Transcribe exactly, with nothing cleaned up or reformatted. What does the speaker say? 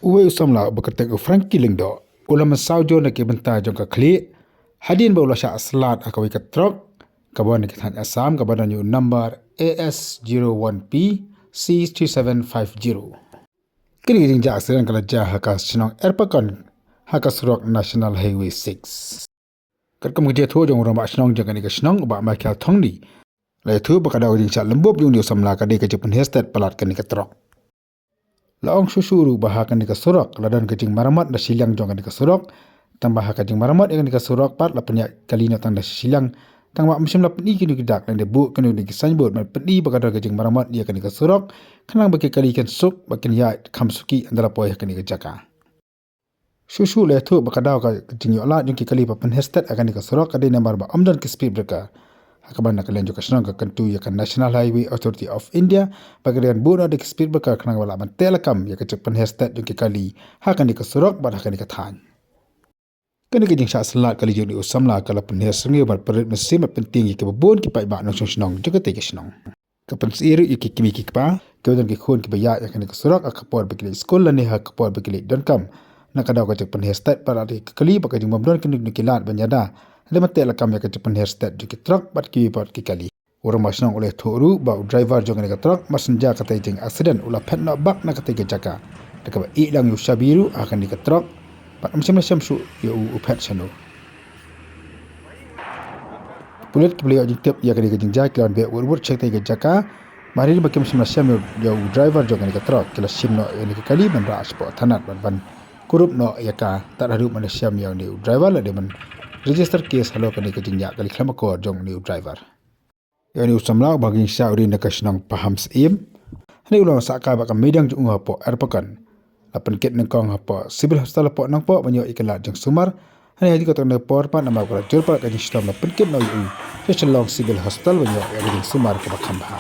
Uwei u samla uba kyrteng u Frankie Lyngdoh u la mynsaw jur na ki bynta jong ka khlieh hadien ba u la shah slad ha kawei ka trok kaba wan na ki thaiñ Assam kaba don ïa u number A S zero one P C three seven five zero. Kane ka jingjia accident ka la jia ha ka shnong Erpakon ha ka surok National Highway six. Katkum ka jingïathuh jong u rangbah shnong jong kane ka shnong u Bah Michael Thongni, la ïathuh ba ka daw ka jingshah lymbup jong une u samla ka dei ka jingpynhiar stet palat kane ka trok. La ong shuh shuh ruh ba ha kane ka surok la don ka jingmaramot na shiliang jong kane ka surok, tang ba ha ka jingmaramot ïa kane ka surok pat la pynïaid kali noh tang na shiliang, tang ba ym shym la pyni kino ki dak lane buh kino kino ki signboard ban pyni ba ka don ka jingmaramot ïa kane ka surok, khnang ba ki kali kin suk bad kin ïaid kham suki ynda la poi ha kane ka jaka. Shuh shuh la ïathuh ba ka daw ka jingïoh lad jong ki kali ba pynhiar stet ha kane ka surok ka dei namar ba ym don ki speed breaker. Ha kaba na ka liang jong ka shnong ka kyntu ïa ka National Highway Authority of India ba ka dei ban buh noh da ki speed breaker khnang ba lah ban teh lakam ïa ka jingpynhiar stet jong ki kali ha kane ka surok bad ha kane ka thaiñ. Kane ka jingshah slad kali jong une u samla ka la pynhiar syrngiew bad pynrit mynsiem bad pyntieng ïa kiba bun ki paidbah nongshong shnong jong katei ka shnong. Ka pynshai ruh ïa ki kmie ki kpa kiba don ki khun kiba ïaid ha kane ka surok ha ka por ba ki leit skul lane ha ka por ba ki leit donkam. Na ka daw ka jingpynhiar stet palat ïa ki kali bad ka jingbym don kino kino ki lad ban ïada lane ban teh lakam ïa ka jingpynhiar stet jong ki trok bad kiwei pat ki kali. U rangbah shnong u la ïathuh ruh ba u driver jong kane ka trok, mar shen jia katei ka jingaccident, u la phet noh bak na katei ka jaka da kaba ïeh lang ïa u shabi ruh ha kane ka trok bad ym shym la shem shuh ïa u u phet shano. Ki pulit kiba la ïoh jingtip ïa kane ka jingjia ki la wan beh wut wut sha katei ka jaka. Bad hadien ba kim shym la shem ïa u driver jong kane ka trok, ki la shim noh ïa kane ka kali ban rah shapoh thanat bad ban kurup noh ïa ka, tad haduh ban da shem ïa une u driver lane ban register case halor kane ka jingïaid kali khlem akor jong une u driver. Ïa une u samla uba ha ka jingshah u dei na ka shnong Pahamsyiem. Hangne u la sah kai bad ka meidang jong u hapoh Erpakon. La pynkit nyngkong hapoh Civil Hospital hapoh Nongpoh ban ïoh ïa ka lad jingsumar. Hangne ha kajuh ka por pat namar ka la jur palat ka jingshitom la pynkit noh ïa u sha Shillong Civil Hospital ban ïoh ïa ka jingsumar kaba kham bha.